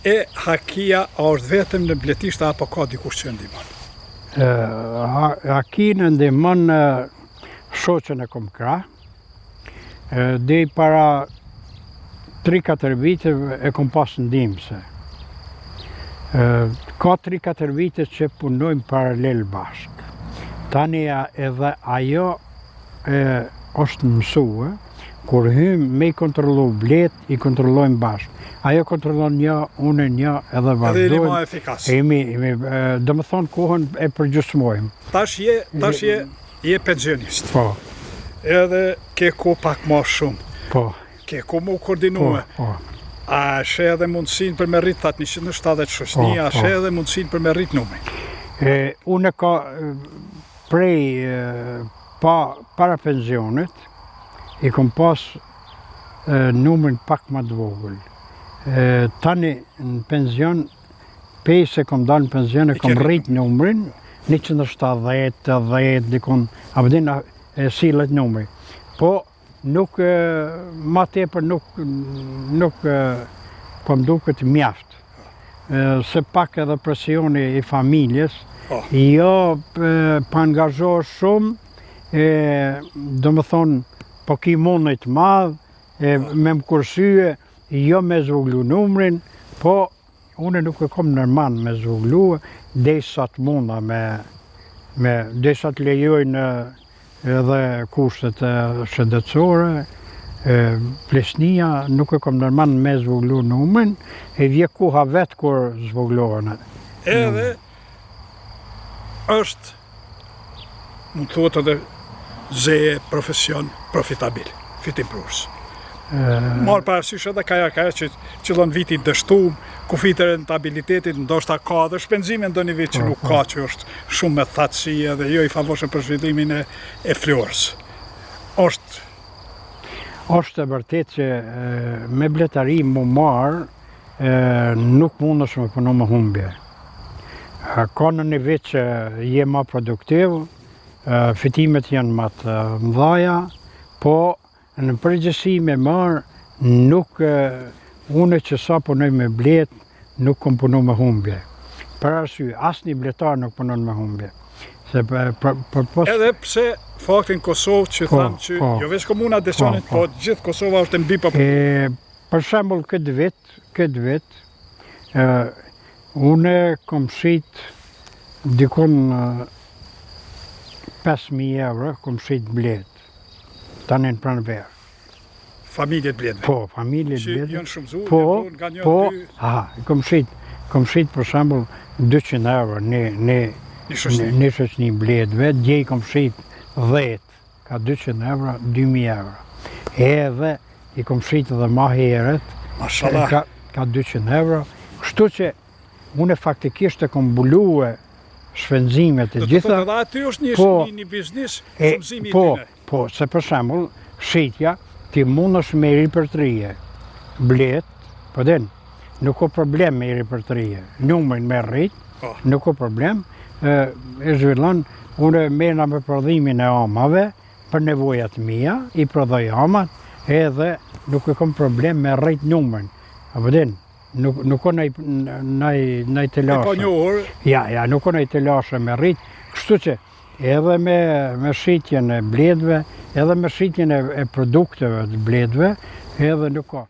E Hakia a është vetëm në bletishte apo ka dikush që e ndihmon? Hakinë e ndihmon shoqen e kom krah. Deri para 3-4 viteve e kom pas ndihmëse. Ka 3-4 vite që punojmë paralel bashkë. Tani edhe ajo e, është mësue, kur hymë me i kontrollu bletë, i kontrollojmë bashkë. Ajo kontrollon një, unë një, edhe vazhdojmë. Edhe jeni ma efikas. Jemi, jemi, domethonë kohën e përgjysmojmë. Tash je, tash je, je pensionist. Po. Edhe ke kohë pak ma shumë. Po. Ke kohë m'u koordinue. Po, po. A e sheh edhe mundësinë për me rritë, thatë 170 shoqni, po, a po. sheh edhe mundësinë për me rritë numrin? E, unë ka prej pa, para pensionit, i kom pas numrin pak ma të vogël. Tani në pension, pej se kom dalë në pension e kom rrit numrin, 170, 80, dikun, a po din e sillet numri. Po, nuk, ma tepër nuk, nuk, po më duket mjaft. Se pak edhe presioni i familjes, po. jo, po angazhohesh shumë, e, domethonë, Po ki mund të madh, e me më kursye, jo me zvoglu numrin, po unë nuk e kom nërmend me zvoglu, deri sa të munda me, me deri sa të lejojnë edhe kushtet shëndetësore, e, pleqnia, nuk e kom nërmend me zvoglu numrin, e vje koha vetë kur zvoglohen. Edhe është mund të thuhet edhe zeje profesion profitabil, fitimprurës. Marrë parasysh edhe kaja kaja që qëllon viti i dështum, kufijtë e rentabilitetit, ndoshta ka edhe shpenzime ndonjë vit që po, nuk po. ka, që është shumë me thatësi edhe jo i favorshëm për zhvillimin e, e florës. është është e vërtet që me bletari m'u marrë nuk mundesh me punu me humbje. Ka ndonjë vit që je ma produktiv, fitimet janë ma të mdhaja, po në përgjithësi me marrë, nuk, unë që sa punoj me bletë, nuk kom punu me humbje. Për arsye, asnjë bletar nuk punon me humbje. Se për, për, për pos... Edhe pse fakti në Kosovë që po, thamë që po, jo veç komuna e Deçanit, po, po. po gjithë Kosova është e mbipopulluar. Për shembull këtë vit, këtë vit, ë unë kom shit dikun 5000 euro, kom shit bletë, tani në pranverë. Familje të bletëve? Po, familje të bletëve. Që janë shumëzu, po, nga një, po, dy... Aha, kom shit, kom shit për shembull 200 euro një, një, një, një shoqni bletëve, dje i kom shit 10, Ka 200 euro, 2000 euro. Edhe i kom shit edhe ma herët. Mashallah. Ka, ka 200 euro. Kështu që unë faktikisht e kom mbulue shpenzimet e gjitha. Do të thotë edhe aty është një, po, një, një biznis shumëzimi po, i tyne. Po, se për shembull, shitja, ti mundesh me ripërtrie. Bletë, po din, nuk o problem me ripërtrie. Numrin me rrit, po. nuk o problem, e, e zhvillon, unë merrna me prodhimin e amave, për nevojat mia, i prodhoj amat, edhe nuk e kom problem me rrit numrin. A po din, nuk, nuk o naj, naj, naj telashe. E panjohur. Ja, ja, nuk o naj telashe me rrit, kështu që edhe me, me shitjen e bletëve, edhe me shitjen e, e produkteve të bletëve, edhe nuk ka.